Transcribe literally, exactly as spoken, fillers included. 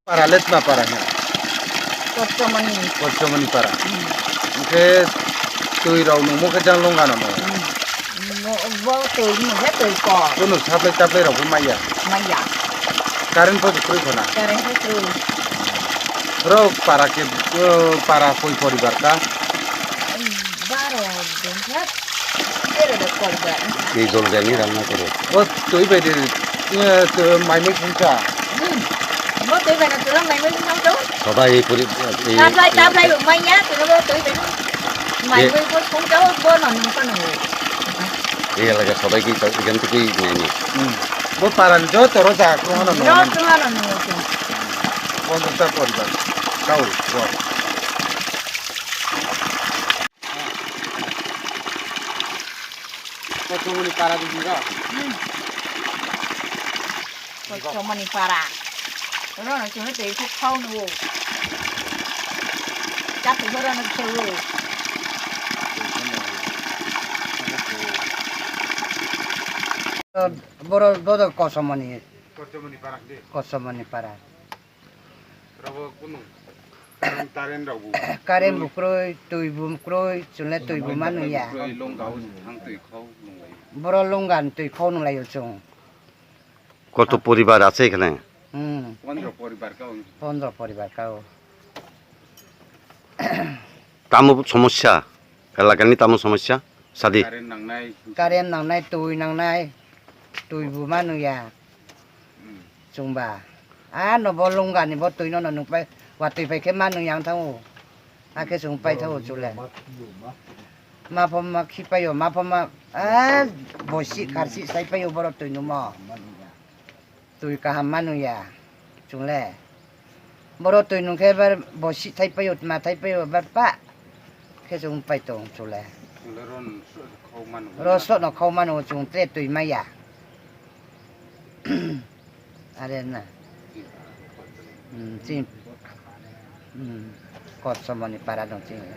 Para le tma para hino? Kochomani. Kochomani para. Hmm. Hwnkhe twi rok nungmo khe jang longano no? Hmm. Bo, bo twi nungkhe twi kok. Kunu supply taplai rok bo maya? Maya. Current bo kwrwi khona? Current bo kwrwi. Ro para ke, uh, para koi poribar ka? Baro din kha. Tere da koi ba. এই জল দিয়ে আমি রান্না করো। O twi bai de, uh, to mai mui sungcha. Hmm. Bo twi bai na twi mai mui sungcha. সবাই এই পরি-, এই, Taplai, taplai bo maya, twi bo twi bai. Mai mui bo sungcha, bo no nung ko nung. এই এলাকা সবাইকে তো এখান থেকেই নেয়নি। Hmm. Bo para ni joto ro ja ko hano no. Ro ko hano no. Bonjak ta poribar. Kau, ro. Kochomani para di diro. Hmm. Kochomani para. Oro no chwngno tei kok khao nw. Chakhe oro no chwngno. Boro bodo Kochomani. Kochomani para di. Kochomani para. Rabo kunu. Current rok bo. Current bo kwrwi, twi bo kwrwi, chwle twi bo ma nungya. Kwrwi, longga o thang twi khao nunglaio. Boro longga ni twi khao nunglaio chwng. কত পরিবার আছে এখানে? Hmm. Pondro poribar kao. Pondro poribar kao. Tamo সমস্যা? এলাকানি tamo সমস্যা? Sadi. Current nangnai. Current nangnai, twi nangnai, twi bo ma nungya. Hmm. Chwngba. A no bo longga ni bo twi no no nungpai, watwi pai khe ma nungya wng thango. Hakhe chwng paithago chwle. Mapho ma khipaio, mapho ma, a, bosi kharsi saipaio borok twi nungmo. Twi kaham ma nungya chwng le. Borok twi nungkhe bar bosi thaipaio, ma thaipaio, bar pa khe chwng pai tong chwng le. Chwng le ron so khao ma nungo. Ro so no khao ma nungo chwng tre twi maya. Are na. Hmm, chini, hmm, Kochomani para dong chini.